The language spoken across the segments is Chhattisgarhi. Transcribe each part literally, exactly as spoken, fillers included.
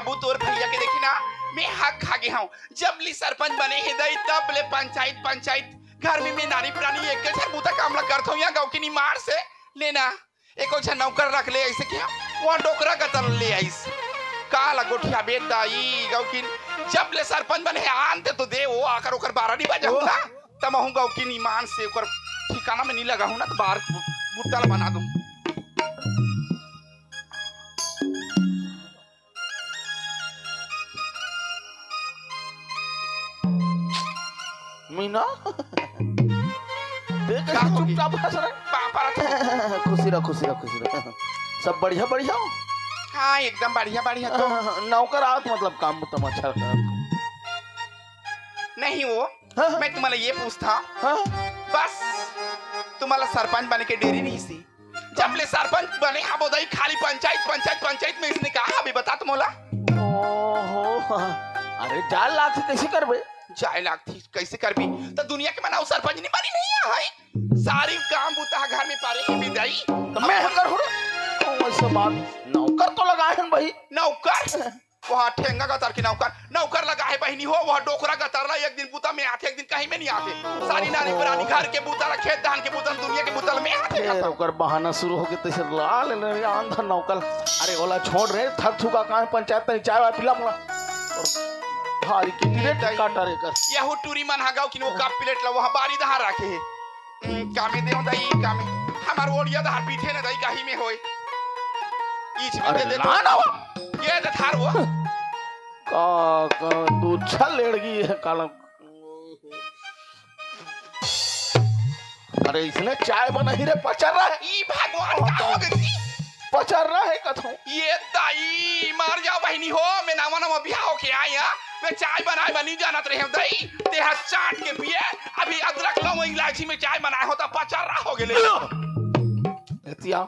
वो तोर भैया के देखी ना, मैं हक खा गे हूँ। जब ले सरपंच बने हे दई, तब ले पंचायत, पंचायत, घर में मैं नारी प्राणी एक के झन बूता काम ला करत हूँ यहाँ गाँव के निमार से। लेना, एको झन नौकर रख ले, ऐसे क्या? वहाँ डोकरा गतर ले आइस। का ला गोठिया बेटा ई गाँव की, जब ले सरपंच बने हे, आन दे तो दे, वो आकर ओकर बारा नहीं बजा हूँ ना, तब हूँ गाँव की निमान से ओकर ठिकाना में नहीं लगा हूँ ना, तो बाहर बु-, बुत्ता ला बना दूँ। मीना, देख का कैसे होगी? चुपचाप हंस रहा है। पा-, पारा तो। खुशी रह, खुशी रह, खुशी रह। सब बढ़िया, बढ़िया हो? हाँ, एकदम बढ़िया, बढ़िया तो। हाँ, हाँ, हाँ, नौकर आवत मतलब काम तमाम अच्छा करत हो। नहीं वो, हाँ, हाँ। मैं तुम्हारा ये पूछता। हाँ। बस, तुम्हारा सरपंच बने के डेरी नहीं सी। जब ले सरपंच बने हबो दई, खाली पंचायत, पंचायत, पंचायत में इसने कहा, अभी बता तुम मोला। ओहो, अरे जाए लागथे, कैसे करबे? जाए लागथे, कैसे करबी? तो दुनिया के मनाऊ सरपंच नहीं बनी नहीं है, सारी काम बुता घर में पारे ही बिदाई। तो मैं हकर हो रे? ओ, ऐसा बात, नौकर तो लगाए हैं भाई। नौकर? वहाँ ठेंगा गतर की नौकर, नौकर लगा है बहिनी हो, वहाँ डोकरा गतर ला एक दिन बुता में आथे, एक दिन कहीं में नहीं आथे। सारी नारी पुरानी घर के बुता ला, खेत धान के बुता ला, दुनिया के बुता ला में आथे फिर खतम। ओकर बहाना शुरू हो गए, तैसे ला ले ले, आंधा नौकर। अरे ओला छोड़ रे, थक थुका कहाँ है पंचायत, तनी चाय वाय पिला मोला। और भारी की प्लेट काटा रे कर। यहू टूरी मन हा गाँव की वो कप प्लेट ला वहाँ बारी दहार रखे है। हम्म, कामे देव दाई, कामे। हमार ओड़िया दहार पीठे न दाई, काही में होए। ईच में अरे दे दे तो। ला ना वो। ये दे थार वो। का, का, तू छल लेड़गी है कालम। अरे इसने चाय बनाई रे, पचर रहा है। ई भगवान का हो गई? पचर रहा है कथो। ये दाई, मर जा बहिनी हो, मैं नवा नवा बियाह होके आए हैं, मैं चाय बनाए बनी जानत रहे हूँ दाई, ते हाथ चाट के पिए, अभी अदरक लौंग इलायची में चाय बनाए हो तो पचर रहा हो गेले। एतिया।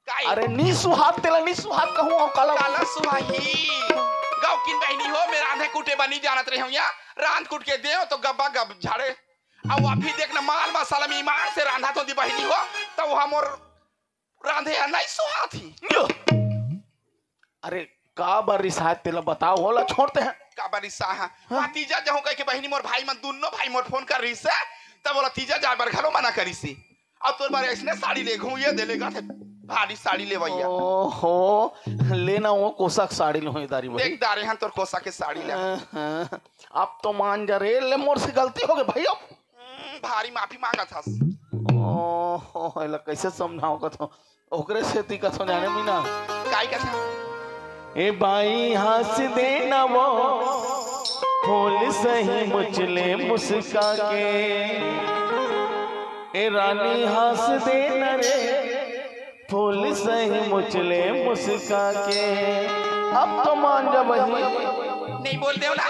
काई? अरे नी सुहात तेला नी सुहात कहूँ हो काला। काला सुहाही। गाँव किन बहिनी हो, मैं रांधे कूटे बनी जानत रहे हूँ यहाँ, रांध कूट के दे तो गब्बा गब झाड़े। अब अभी देखना माल मसाला में ईमान से रांधा तो दी बहिनी हो, तो वहाँ मोर रांधे या नहीं सुहात ही। अरे, का बर रिसाय तेला बताओ, ओला छोड़ते हैं। का बर रिसा है? हाँ। वहाँ तीजा जाहूँ कह के बहिनी मोर भाई मन, दुन्नो भाई मोर फोन कर रिसे, तब ओला तीजा जाए बर घलो मना करिसी। अब तोर बर ऐसने साड़ी ले घूम, ये दे लेगा थे, भारी साड़ी ले भैया। ओहो, लेना वो कोसा के साड़ी लो, दारी भाई। देख दारे हन तोर कोसा के साड़ी ले। हाँ, हाँ। अब तो मान जा रे, ले मोर से गलती हो गई भाई। अब हम्म, भारी माफी मांगत हस। ओहो, एला कैसे समझाओ कथो? ओकरे सेती कथो जाने मीना। काई कथो? ए बाई हंस दे ना वो, फूल सही मुचले मुस्का के। ए रानी हंस दे ना रे, फूल सही मुचले मुस्का के। अब तो मान जा बहिनी। नहीं बोल देव ना।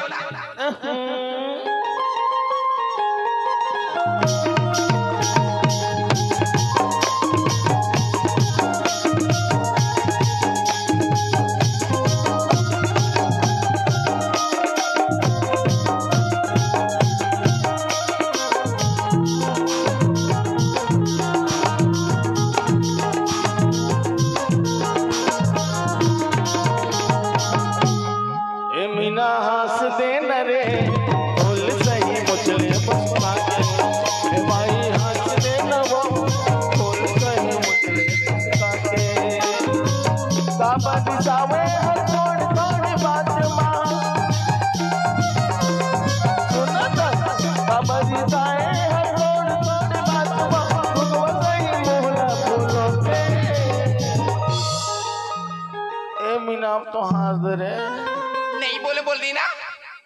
ए मीना हंस दे न रे, बोल सही मुचले मुस्का के। ए भाई हंस दे न वो, बोल सही मुचले मुस्का के। का बरसावे हर थोड़ थोड़ बात मा। सुन ना, का बरसाए हर थोड़ थोड़ बात मा। फुगवा सही मोहला फूलों के। ए मीना, अब तो हंस दे रे। नहीं बोले, बोल दी ना।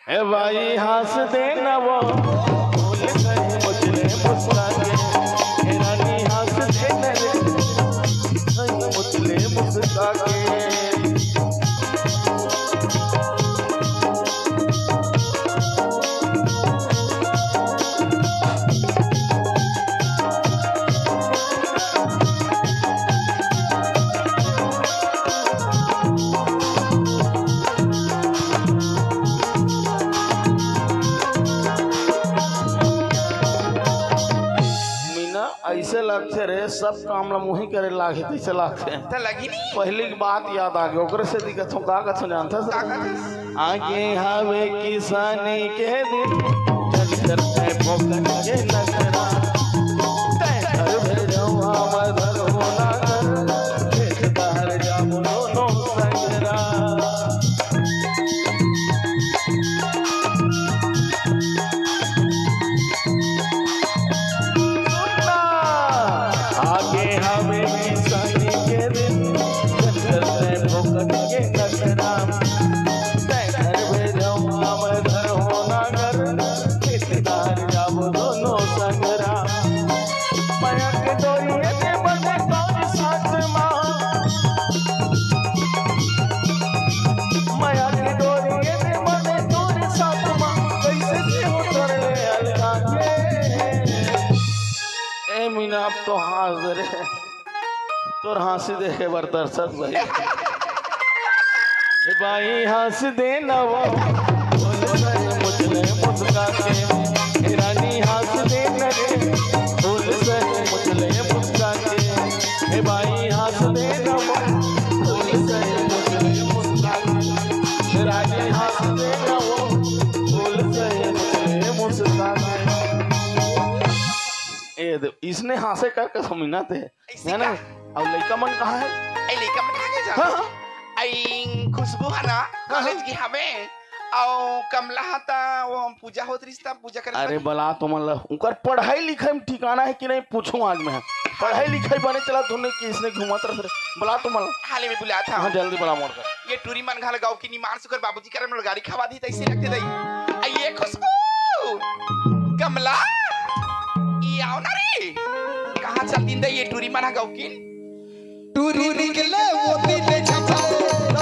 ए भाई हंस दे ना वो, बोल सही मुचले मुस्का के। ए रानी हंस दे ना रे, सही मुचले मुस्का के। ते लगथे रे, सब काम ला मुही करे लागही, तइसे लागथे। त लगी नहीं। पहिली के बात याद आ गे, ओकरे से दिक्कत हो, का कथों जानथस? का कथस? आगे हवे किसानी के दिन, चल चल तैं फोकट के नखरा। तैं घर भेजो हमर घर होना घर, खेत डहर जाबो दोनों संगरा। सुनना, आगे हवे किसानी के दिन, जंगल में फोकट के नखरा। तैं घर भेजो हमर घर होना घर, खेत डहर जाबो दोनों संगरा। मया के डोरी दे बने तोर साथ मा। मया के डोरी दे बने तोर साथ मा। कइसे जीहूं तोर ले अलगा के। ए मीना, अब तो हाँस दे रे। तोर हाँसी देखे बर तरसत भाई। ए बाई हाँस दे ना वो, फूल से मुझले मुस्का के। ए रानी हाँस दे ना रे, फूल से मुझले मुस्का के। ए बाई हाँस दे ना वो, फूल से मुझले मुस्का के। ए रानी हाँस दे ना वो, फूल से मुझले मुस्का के। ए दे, इसने हाँसे कर कसम ना ते। अइसे है ना? का? अउ लइका मन कहाँ हे? ए, लइका मन कहाँ गे जा? हाँ, हाँ। अई, खुशबू हे ना, हाँ, हाँ। कॉलेज गे हवे। अउ कमला ह त वो पूजा होत रिहिस त पूजा करे अरे, बर। बला तो मन ला, उनकर पढ़ाई लिखाई में ठिकाना हे कि नहीं, पूछूं आज मैं। पढ़ाई लिखाई बने चलत हे कि इसने घूमत रहिथे। बला तो मन ला। हाले में बुलात हंव। हाँ, जल्दी बला मोर कर। ये टूरी मन घला गाँव के निमार सुकर बाबूजी करा मोला गारी खवा दिही, तइसे लगथे दई। अई, ये खुशबू, कमला, ये आव ना रे। कहाँ चल दिन दे ये टूरी मन ह गौकिन? टूरी निकले वो दिल झपा,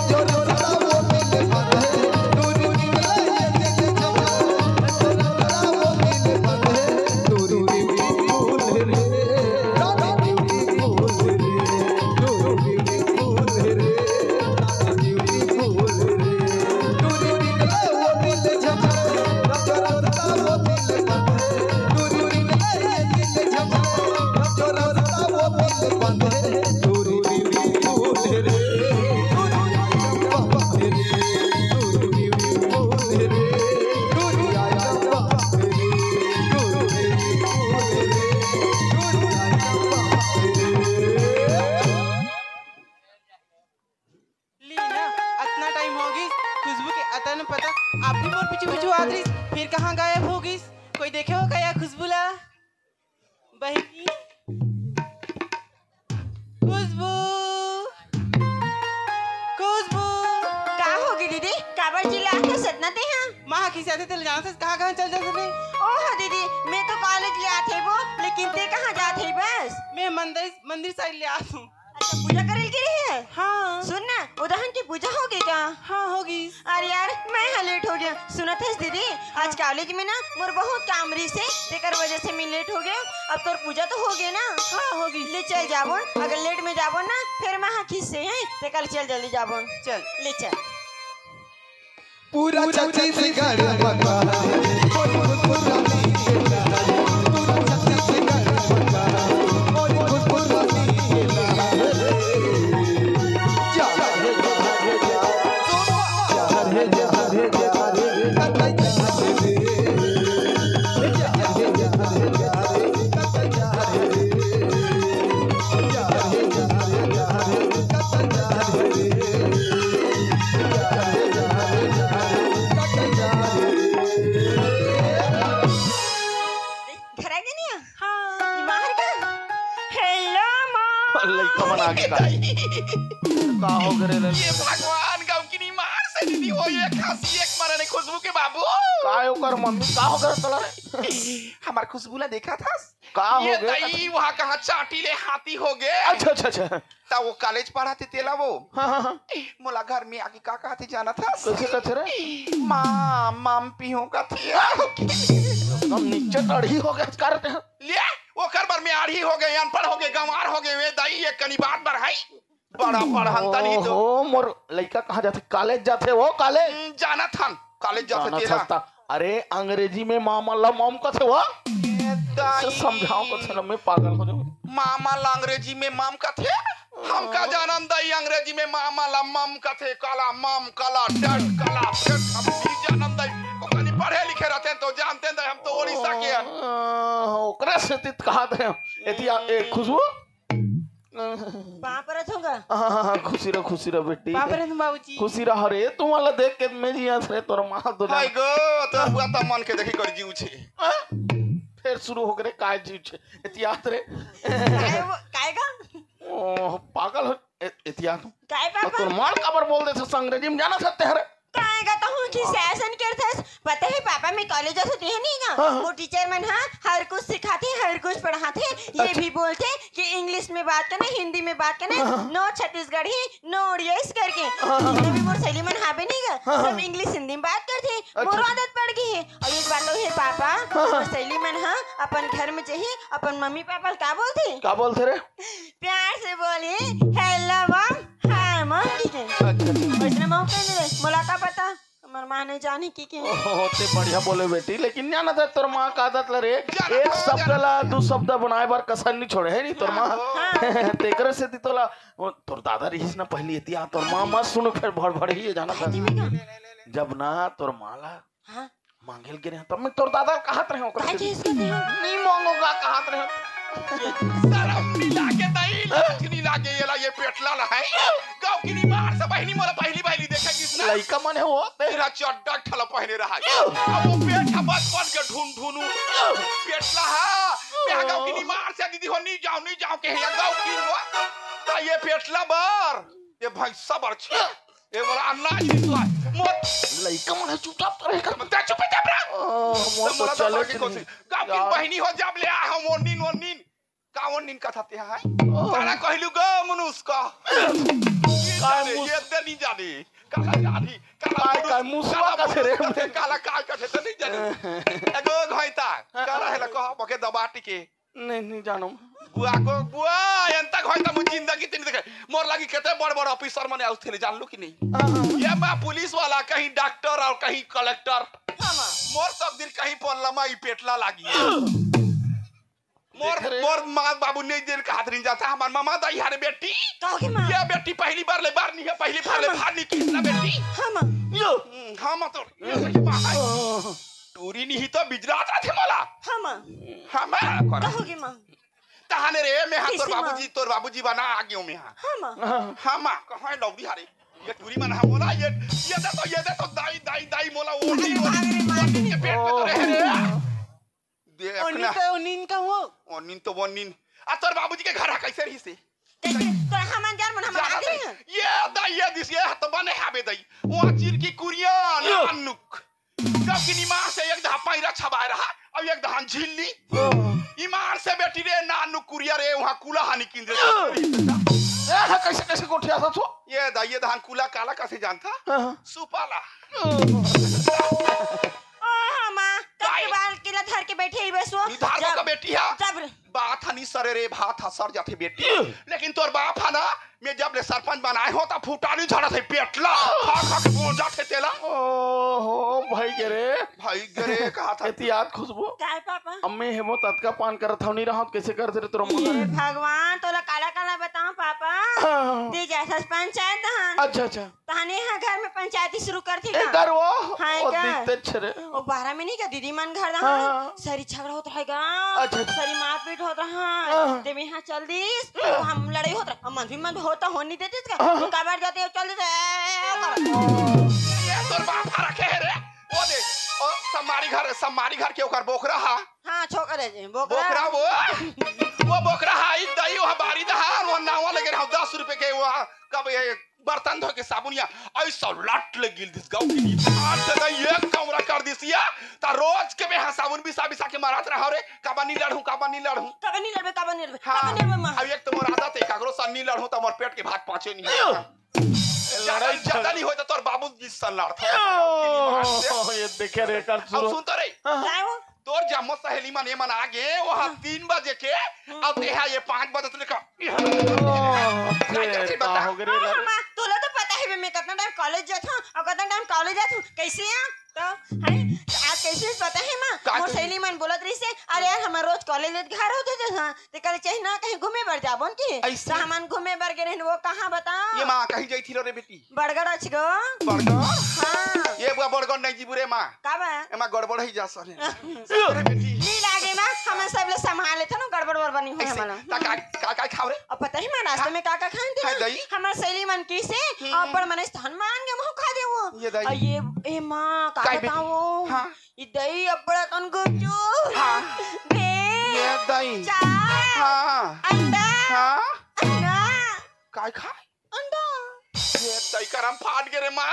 जो रस्ता वो दिल बंधे। टूरी निकले ये दिल झपा, जो रस्ता वो दिल बंधे। टूरी beautiful रे, टूरी beautiful रे, टूरी beautiful रे। लीना, अतना टाइम हो गिस, खुशबू के अता न पता, आप भी मोर पीछू पीछू आत रहिस, फिर कहाँ गायब हो गिस? कोई देखे हो का या खुशबू ला? बहिनी, खुशबू, खुशबू। का हो गे दीदी? काबर चिल्लात हस अतना तेहा? माँ खिसियाथे तेला जानत हस, कहाँ कहाँ चल जात रे? ओहो दीदी, मैं तो कॉलेज ले आत हे वो, लेकिन ते कहाँ जात हे बस? मैं मंदिर, मंदिर side ले आत हूँ। अच्छा, पूजा करे ल गे रहे हे? हाँ। सुन ना, उदहन के पूजा हो गे का? हाँ, हो गे। अरे यार, मैं हा लेट हो गेंव। सुनत हस दीदी, आज कॉलेज में ना मोर बहुत काम रहिस हे, तेकर वजह से मैं लेट हो गेंव। अब तोर पूजा तो हो गे ना? हाँ, हो गे। ले चल जाबोन, अगर लेट में जाबोन ना, फेर माँ हा खिसियाही, तेकर चल जल्दी जाबोन। चल। ले चल। पूरा छत्तीसगढ़ मकान, मोर खुशबू रानी के लाल। पूरा छत्तीसगढ़ मकान, मोर खुशबू रानी के लाल। जा रे, जा रे, जा रे, जा रे, जा रे, जा रे, जा रे, जा रे। घर आ गे नहीं? हाँ। ये बाहर का? Hello, माँ। लइका मन आ गे का? का हो गे रे लइका? ये भगवान, गाँव के निमार से दीदी, वो एक हंसी, एक मरन, खुशबू के बाबू। का हे ओकर मम्मी? का हो गे तोला रे? हमर खुशबू ला देखत हस? का हो ये गे? दई, वहाँ कहाँ चांटी ले हाथी हो गे। अच्छा, अच्छा, अच्छा। त वो कॉलेज पढ़त हे तेला वो। हाँ, हाँ, हाँ। मोला घर में आके का कहत हे जानत हस? कइसे कहत हे रे? माँ, माम पीहूँ कहत हे। एकदम नीचे आढ़ी हो गे, का रे? ले, ओकर बर में आढ़ी हो गे, अनपढ़ हो गे, गंवार हो गे, वे दई, ये कनी बात बर हे। बड़ा पढ़ंता नहीं तो। ओहो, मोर लइका कहाँ जाथे? कॉलेज जाथे वो, कॉलेज। हम्म, जानत हन, कॉलेज जाथे जानत तेला। हस त। अरे, अंग्रेजी में मामा ला मॉम कथे वो। ए, दाई। से समझाओ कथे ना, मैं पागल हो जाऊँ। मामा ला अंग्रेजी में मम कथे। हम का जानन दई, अंग्रेजी में मामा ला मम कथे। काला मम, काला डैड, काला फ्रेंड, हम नहीं जानन दई। ओकनी पढ़े लिखे रहते तो जानते दई, हम तो उड़ीसा के हन। ओकरे से तित कहा थे। एतिया, ए, खुशबू? पाँव परत हँव गा। हाँ, हाँ, हाँ, खुशी रह, खुशी रह बेटी। पाँव परत हँव बाबूजी। खुशी रह रे, तुम्हाला देख के मैं जिया रे, तोर माँ तो हाय गो, तोर बुआ त मन के देखी कर जीव छे। हाँ? फिर शुरू हो गए काय जीव छे। एतियात रे। काय वो, काय गा? ओ, पागल हो, ए-, एतियात। काय और पापा? तोर माँ काबर बोल दे अंग्रेजी में जाना सकते हैं रे। काय गा तहूँ कि शासन करथस? पता है पापा, मैं कॉलेज जाथों ते है नहीं ना, हाँ, हाँ। वो टीचर मन हा हर कुछ सिखाथे, हर कुछ पढ़ाथे। ये अच्छा। भी बोलथे कि इंग्लिश में बात करना, हिंदी में बात करना, हाँ, हाँ। No छत्तीसगढ़ी, no उड़िया इस करके। हाँ, हाँ। जितना भी मोर सहेली मन हाबे नहीं गा, हाँ, हाँ। सब इंग्लिश हिंदी में बात करथे। अच्छा। मोर आदत पड़ गई है। और एक बात तो है पापा, हाँ, हाँ। मोर सहेली मन हा अपन घर में जाही, अपन मम्मी पापा ला का बोलथे? का बोलथे रे? प्यार से बोली, "Hello mom, hi mom" की के। अच्छा, अच्छा। वैसने मौका नहीं रहे, मोला का पता, हमर माँ नहीं जानी की के। ओहो, ते बढ़िया बोले बेटी, लेकिन जाना था तोर माँ का आदत ला रे, जाना एक था, शब्द जाना ला था। दू शब्द बनाए बर कसर नहीं छोड़े है नहीं तोर माँ। हाँ। तेकरे से ती तोला, वो तोर दादा रहिस ना पहली एतिया, तोर माँ मत सुनो फिर भड़ भड़ ही ये जाना था। हाँ जी, भैया। जब ना तोर माँ ला हाँ। मांगे ल गे रहे, तब मैं तोर दादा ल कहत रहे ओकर काय से। चीज के थे? नी मांगो का कहत रहे। शरम नी लागे दई, लाज नी लागे, ये ला, ये पेटला ला है। गाँव की नी मार से बहिनी मोला पहली पहली देखे किसने? लइका मन है वो। तेरा चड्डा ठला पहने रहा है। अब वो पेट है बस बन के ढूंढ ढूंढू। पेटला है। मैं गाँव की नी मार से दीदी हो, नी जाओ, नी जाओ के है गाँव की वो। तो ये पेटला बर, ये भैंसा बर छे। ए मोला अन्ना जी तो आय। मोर लइका मन ह चुपचाप तो रहे कर। ते चुपे चाप रह। ओ, मोर तो तो मोला चले दबा के कि कोशिश। नहीं। गाँव की यार। बहिनी हो जब ले आ हम ओनिन ओनिन। का ओनिन कथा ते है? ओ। काला कहलू गो मनुष्य का। ये का जाने, मुस- ये ते नहीं जाने। काला जानी, काला काय, मुनुस-, काय मुसवा काला का थे रे? मुनुस का थे, काला काय का थे, ते नहीं जाने। एगो घाईता, काला है ला कह, बके दबा टिके। नहीं, नहीं जानो। बुआ को, बुआ, एंता घंटा मुझे जिंदगी तीन देखे। मोर लागी केते बड़ बड़ ऑफिसर मने आउथे ने, जान लो कि नहीं? हाँ, हाँ। ये माँ पुलिस वाला, कहीं डॉक्टर और कहीं कलेक्टर। हाँ, माँ। मोर सब दिन कहीं पर लमा ई पेटला लागी। मोर, देख रे। मोर माँ बाबू नहीं दिन का हाथ नहीं जाता, हमार मामा दाई हारे बेटी। कहो कि माँ? ये बेटी पहली बार ले बार नहीं है, पहली बार ले हाँ, माँ। बाहर नहीं किसना बेटी। हाँ, माँ। यो। हम्म, हाँ, माँ तो, ये सही माँ है। हाँ। टूरी नहीं तो बिजरात रथे मोला। हाँ, माँ। हाँ, माँ, कर। कहो कि माँ? तहाने रे, मैं हा तोर किसे माँ? बाबूजी, तोर बाबूजी बना आ गयो मैं हा। हाँ, माँ। हाँ, माँ, कहाँ है लौड़ी हारे? ये टूरी मन हा मोला, ये, ये दे तो, ये दे तो, दाई, दाई, दाई मोला, वो अरे, नहीं, वो मार रे, मार रे। के पेट में तो रहे रे। देख ओ नीन ना। तो, ओ नीन का वो। ओ नीन तो, वो नीन। आ तोर बाबूजी के घर हा कैसे रही से? कैसे? तो हम अंजार मन हम जाना आगे नहीं। ये दाई, ये दिस, ये तो बने हाबे दाई। वो चिर की कुरिया, यो। नानुक। गाँव की निमार से एक दहा पैरा छबाय रहा, अब एक दहान झिल्ली। हाँ। इमार से बेटी रे, नानू कुरिया रे, वहाँ कुला हानि किन दे। ए, हाँ, कैसे, कैसे गोठिया था तू? ये दा, ये दहान कुला काला कैसे जानता? हाँ, हाँ। सुपाला। ओ, हाँ, माँ, कब काय? के बाल किला धर के बैठे ही बस वो। निधार जब, का बेटी है। जब बात हनी सरे रे, भात हा सर जाथे बेटी। लेकिन तोर बाप हा ना, मैं जब ले सरपंच बनाए हो, त फुटानी झड़त है पेटला। खा खा के बोल जाथे तेला। ओहो, भाई गे रे। भाई गे रे, कहा था। एतियात खुशबू। काय पापा? अम्मी हे मो ततका पान करत हव, नहीं रहत, कैसे करत रे तोर अम्मा? हे भगवान, तोला काला काला बताऊं पापा? हाँ। दे जा, सच पंचायत हन। अच्छा, अच्छा। तहने हा घर में पंचायती शुरू करथे ए, का? कर वो, हाँ, वो का? दिखते अच्छे रे। वो बारह में नहीं का दीदी मन घर हाँ, रहा? हाँ। सरी झगड़ा होत रहेगा। अच्छा, अच्छा। सरी मारपीट होत रहा। हाँ। ते में हा चल दिस, तो हम लड़ाई होत रहा। हम मन भी मन होता हो नहीं देते का? हाँ। तो काबर जाते हो, चल देते, ए, ए, कर। ये तोर बाप हरा के है रे। वो दे, ओ, समारी घर, समारी घर के ओकर बोकरा हा। हाँ, छोकरे जे, बोकरा। बोकरा वो, वो बोकरा हा, ई दई, वो बारी दहा, वो नावा लगे रहा, दस रुपए के, वो, कब ये बर्तन धो के साबुनिया, ऐसा लट ले गिल दिस गाँव की। आज से तो ये कमरा कर दिस या, ता रोज के मैं हाँ साबुन बिसा बिसा के मारत रहा रे, काबर नहीं लड़हूँ, काबर नहीं लड़हूँ। काबर नहीं लड़बे, काबर नहीं लड़बे, हाँ। काबर नहीं लड़बे माँ? अब एक तो मोर आदत है, काकरो सन नहीं लड़हूँ, तो मोर पेट के भात पाँचे नहीं होता। ज्यादा, लड़ाई ज्यादा झगड़ा। नहीं होता, तोर बाबू जी सन लड़ता। यो, ये देखे रे, कर अब सुनो। सुन तो रे। हाँ। काय वो? तोर जम्मो सहेली मन, ये मन आ गे, वो हम हाँ। तीन बजे के, हाँ। अब ते हा ये पाँच बजे तक का। ओह, काय फिर करथे का बता? हो गए रे हाँ, लड़ाई? हाँ, माँ, तोला तो पता है बे, मैं कितना टाइम कॉलेज जात हूँ और कितना टाइम कॉलेज जात हूँ। कैसे है? तो, हैं? आज कइसे पता हे माँ? का मोर कइसे? सहेली मन बोलत रहिसे, "अरे यार, हमर रोज कॉलेज ले घर होथे तो, हाँ, ते कल चाही ना कहीं घूमे बर जाबो न की?" अइसे? तो हमन घूमे बर गे रहेन, वो कहाँ बताओ? ये माँ, कहीं जाई थी रे बेटी? बड़गड़ अछि गो। बड़गड़? हाँ। ये बुआ बड़गड़ नहीं जीबू रे माँ। का बा? एमा गड़बड़ ही जा सरे। अरे बेटी। नी लागे माँ, हमन सब ले संभाल लेथन, गड़बड़ वड़बड़ नहीं होय अइसे? हमन ला। ता का, का, का खाव रे? अब पता ही माँ, नाश्ता हाँ। में का, का खान थे हाँ, ना? दही? हमर सहेली मन कइसे, हम्म। अब्बड़ मने स्थान मान के मुँह खा दे वो। ये दही। अ, ये, ए माँ, का काई बेटी? बताओ? हाँ। ये दही अब्बड़ अकन गुपचुप। हाँ। भेल। ये दही। चाट। हाँ। अंडा। हाँ। अंडा। काय खाय? अंडा। ये दही करम फाट गे रे माँ।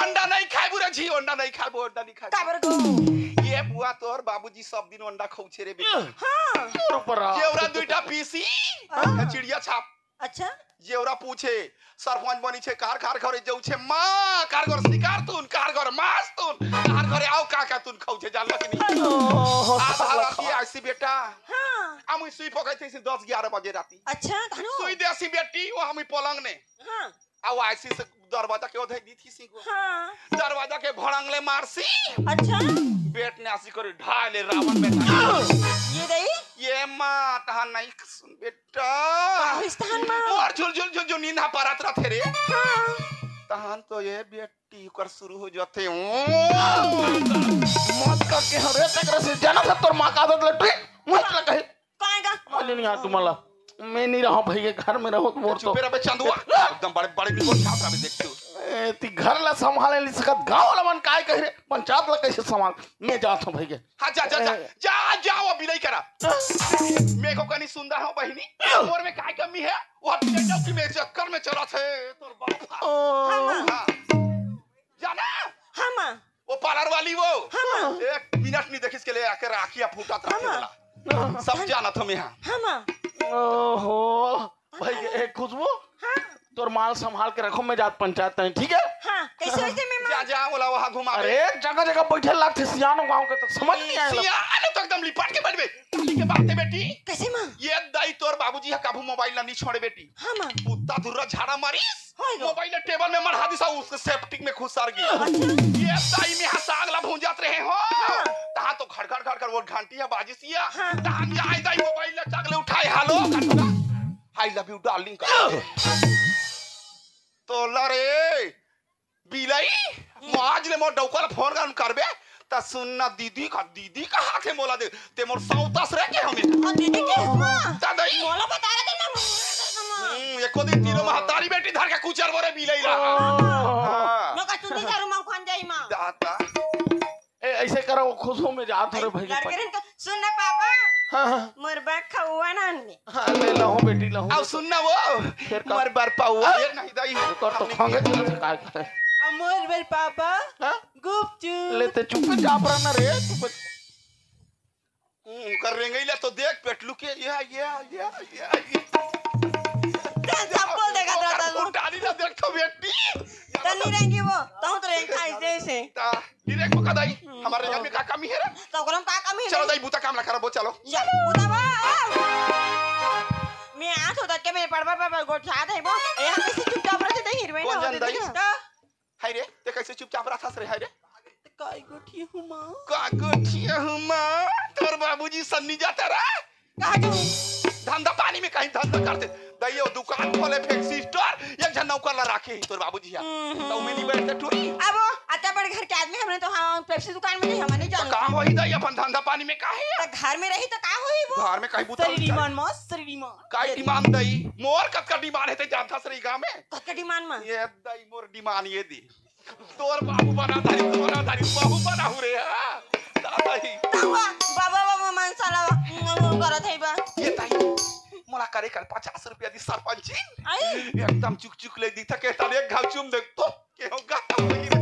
अंडा नहीं खाबू रे झी, अंडा नहीं खाबू, अंडा नहीं खाबू। काबर गो? ये बुआ तोर बाबूजी सब दिन अंडा खौचे रे बेटा। हाँ। तोर ऊपर आ। जेवरा दुइटा पीसी। हाँ। चिड़िया छाप। अच्छा। जेवरा पूछे, सरपंच बनी छे, कार कार घरे जाऊ छे, माँ, कार घर शिकार तुन, कार घर मांस तुन, कार घरे आओ का का तुन खौचे, जानला कि नहीं? अयो। आधा राती आइसी बेटा। हाँ। आ मुई सुई पकड़ते से दस ग्यारह बजे राती। अच्छा, धनु। सुई देसी बेटी, वो हमी पलंग ने। हाँ। आ वो आइसी से दरवाजा के ओधे दी थी सी को। हाँ। दरवाजा के भड़ंगले मारसी। अच्छा। बेट ने आसी करे ढाले रावण बेटा। ये दही? ये माँ, तहान नहीं सुन बेटा। का होइस तहान माँ? मोर झुल झुल झुल झुल नींद हा परत रथे रे। हाँ। तहान तो ये बेटी कर शुरू हो जाथे। ओ, मत करके हरे तक रसे जाना था तोर माँ का आदत लटरी। मत लगे। काहे का? अरे नहीं यार, तुम्हारा मैं नहीं रहा भाई के घर में रहो, मोर तो चुपे रह बे चंदुआ। एकदम बड़े, बड़े बिल्कुल छाप रहा देख तू। ए, ती घर ला संभाले नहीं सकत, गाँव ला मन काय कह रे, पंचायत ला कैसे संभाल? मैं जात हूँ भाई के। हाँ, जा, जा, जा, ए। जा, जा, वो बिलाई करा। मैं को कनी सुंदर हूँ बहिनी, और में काय कमी है? वो बिलाई जाओ कि मैं चक्कर में चला थे, तोर बाप। ओ। हाँ। जाना? हाँ, माँ। वो पार्लर वाली वो। हाँ, माँ। एक मिनट नहीं देखिस के ले आके राखिया फूटा था हाँ, माँ। सब जानत हूँ मैं, हाँ। हाँ, माँ। ओहो, भाई, ए खुशबू, हाँ। तोर माल संभाल के रखो, मैं जात पंचायत नहीं, ठीक है? हाँ, कैसे वैसे में माँ? जा, जा, बोला वहाँ घुमा दे। अरे, जगह जगह बैठे लागथे सियानो गाँव के, तो समझ नहीं आया। सियानो तो एकदम लिपट के बैठबे। ठीक है, बात है बेटी। कैसे माँ? ये दाई तोर बाबूजी हा काबू मोबाइल ना नहीं छोड़े बेटी। हाँ, माँ। कुत्ता धुर्रा झाड़ा मारिस। होय गो। मोबाइल टेबल में मढ़ा दिसा, उसके सेप्टिक में खुसर गई। अच्छा। ये दाई में हा साग ला भूंजत रहे हो। हाँ। तहाँ तो खड़ खड़ खड़ खड़ वो घंटी है बाजिस या। हाँ। तहाँ जाए दाई मोबाइल ला चाक ले उठाए, "hello, कटुरा। I love you, darling," कर। तो ला रे, बिलाई, हम्म। आज ले मोर डौका ला फोन कर करबे, त सुन ना दीदी का, दीदी का हाथ है मोला दे, ते मोर सौतस रे के हमें। और दीदी के? हाँ। दादा ई। मोला बता रहे थे ना, मोला बता रहे थे ना। हम्म, एको दिन तीनों महतारी बेटी धर के कुचर बोरे बिलाई ला। हाँ। हाँ। लोग का सुनी करूँ मैं खान जाई माँ। दादा। ए, ऐसे करो, खुश हो, मैं जात हूँ रे भाई के लड़के पास। रहन का, सुन ना पापा। हाँ, हाँ। मोर बर खउआ ना आनबे। हाँ, ले लाओ बेटी, लाओ। आओ सुन ना वो, फिर का? मोर बर पाउआ। हाँ? ये नहीं दाई। तो, तो खांगे चला था, काय करे? आ मोर बर पापा। हाँ? गुपचुप। ले ते चुप चाप रहा ना रे, चुप। हम्म, कर रेंगई ला तो देख, पेटलू के, ये, ये, ये, ये, ये। तें सब बोल देगा, ओकर दादा, वो। उठानी ना देख तो बेटी। तनी रेंगी वो, तहूँ तो रेंग खाई जैसे। ता, नी रेंग को का दाई, हम्म। हमारे घर में का कमी है रे? तो ओकरो में का कमी है चलो रे? दाई, बूता काम ला करबो, चलो। या, बूता बा। मैं आ तो तक के मैं पड़वा पर, पर गोठिया दे वो। ए, हम कैसे चुपचाप रहते थे, हीरोइन कौन होते जान थे दाई? ना। हाय रे, ते कैसे चुपचाप रहा था रे, हाय रे? काय गोठिया हूँ माँ? का गोठिया हूँ माँ? तोर बाबूजी सन्नी जाता रहा? कहाँ जाऊँ? धंधा पानी में कहीं धंधा करते। दाई, वो दुकान खोले, फैंसी स्टोर, एक झन नौकर ला राखे ही तोर बाबूजी हा। हम्म। तो मैं नहीं बैठते टूरी। अब वो अत्ता बड़ घर के आदमी, हमने तो हाँ, पेप्सी दुकान में नहीं, हमने नहीं तो जाना। कहाँ वही दाई, अपन धंधा पानी में का है? तो घर में रही तो का होई वो? घर में कहीं बूता सरी उतर। डिमांड माँ, सरी डिमांड। काय डिमांड दाई? मोर कतका डिमांड है ते जानता सरी गाँव में? कतका डिमांड माँ? ये दाई मोर डिमांड ये दी। तोर बाबू बना धारी, तोर बना धारी, बाबू बना हूँ रे, हाँ। दाई। तावा, बाबा, बाबा, मन साला, वो करत है बा। ये दाई, मोला करे कर पचास रुपया दी सरपंची। आई। एकदम चुक चुक ले दी थके, तब एक घाव चुम दे तो, के हो गा, तब वही रे।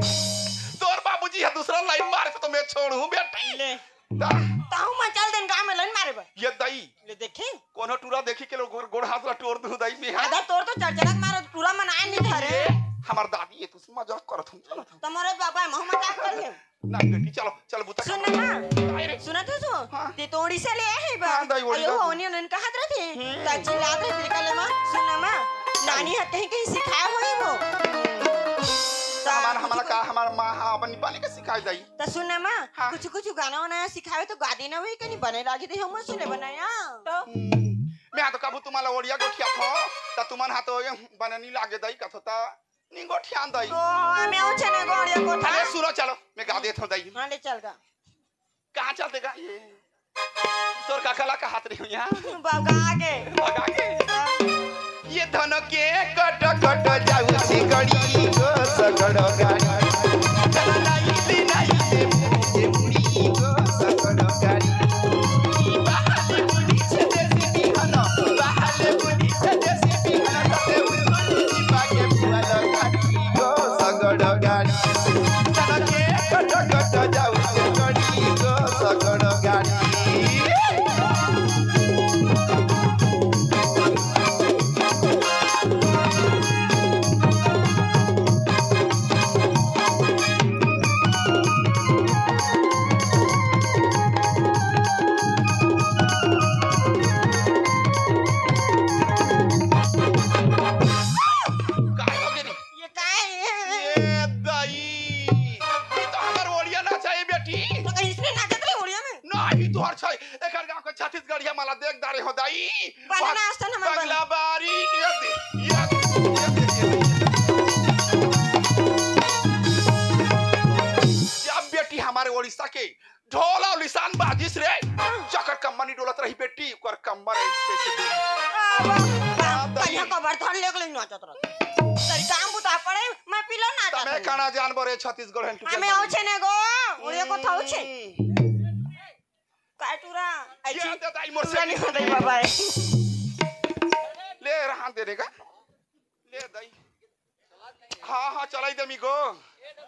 तोर बाबूजी है दूसरा लाइन मारे तो मैं छोड़ हूँ बेटी। ले। दा। ताहू मन चल देन गाँव में लाइन मारे बा। ये दाई। ले देखे। कोनो टूरा देखी के लोग गोड़, गोड़ हाथ ला टोर दू दाई में, हाँ? आधा तोर तो चरचरत मारो, टूरा मन आए नहीं धरे। हमार दादी ये तुझसे मजाक करत हूँ, चलो तुम। तुम्हारे बाबा महू मजाक कर ले। ना बेटी, चलो, चलो, बुता सुन ना। काय रे? सुना तो सो? हाँ। ते तोड़ी से ले है बा। हाँ, दाई, ओड़ी अयो, दाई। होनी उन्हें कहा रहते। हम्म। ता चिल्लात रहते, कल माँ, सुन ना माँ, नानी हत कहीं, कहीं सिखाया होई वो। त हमार, हमला का, हमार माँ हा अपन बने के सिखाए दाई। त सुन ना माँ, हाँ। कुछ कुछ गाना वाना सिखाए त गा देना वही कहीं बने लागे दे हम सुने बनाया। त हम्म, मैं हा तो कभू तुम्हाला ओड़िया गोठिया थो, त तुमन हा तो ये बने नहीं लागे दाई कथो त नहीं गोठिया दाई। ओ, मैं उछे ने गोड़िया गोठा। अरे सुनो चलो, मैं गा देत हूँ दाई। हाँ, ले चल गा। कहाँ चल देगा ये? तोर काका ला कहात रही हूँ यहाँ। भगा के। भगा के। हाँ। ये धन के कट कट जाऊ सिकड़ी गो सगड़ गाड़ी। चला नाई ले नाई ले मुड़ी गो सगड़ गाड़ी। बाहर मुड़ी छे देसी बिहन, बाहर मुड़ी छे देसी बिहन, तते उठल दीपा के पुआ लगा। गो सगड़ गाड़ी। चल के कट कट जाऊ से गड़ी गो सगड़ गाड़ी। काय हो गे रे? ये काय है? ये दाई, ये तो हमर ओड़िया नाच आय बेटी। तो कहीं इसने नाचत रही ओड़िया में? नहीं, तोहर छै। एकर गांव के छत्तीसगढ़िया मला देख डारे हो दाई। बने नाचतन हमन बने। पगला बारी, ये दे, ये दे, ये दे, ये दे। जब बेटी हमारे ओडिशा के ढोल अउ लिसान बाजिस रे, जकर कम्मर नी डोलत रही बेटी, ओकर कम्मर ऐसे ऐसे डोली। आ, बा, बा, हाँ, दई। कहिया कबर धर लेक ले नाचत रह। तरी काम बुता पड़े, मैं पिलो नाचत तमे हूँ। काना जान बरे छत्तीसगढ़ हन हमें औछे ने गो, उड़े को था औछे। हम्म। काय टूरा? ये ऐसी दे दाई मोर टूरा से। नहीं होता ही बाबा है। ले रहा दे देगा। ले दाई। हाँ, हाँ, चलाई देमी गो।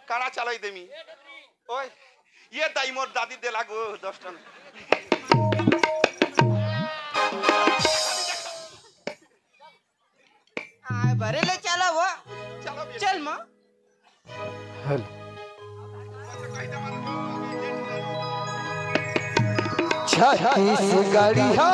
काना चलाई देमी। ओए, ये दाई मोर दादी देला गो, दस टन। आय बरे ले चला वो। चलो बेटी। चल माँ। हेलो। छत्तीसगढ़िया।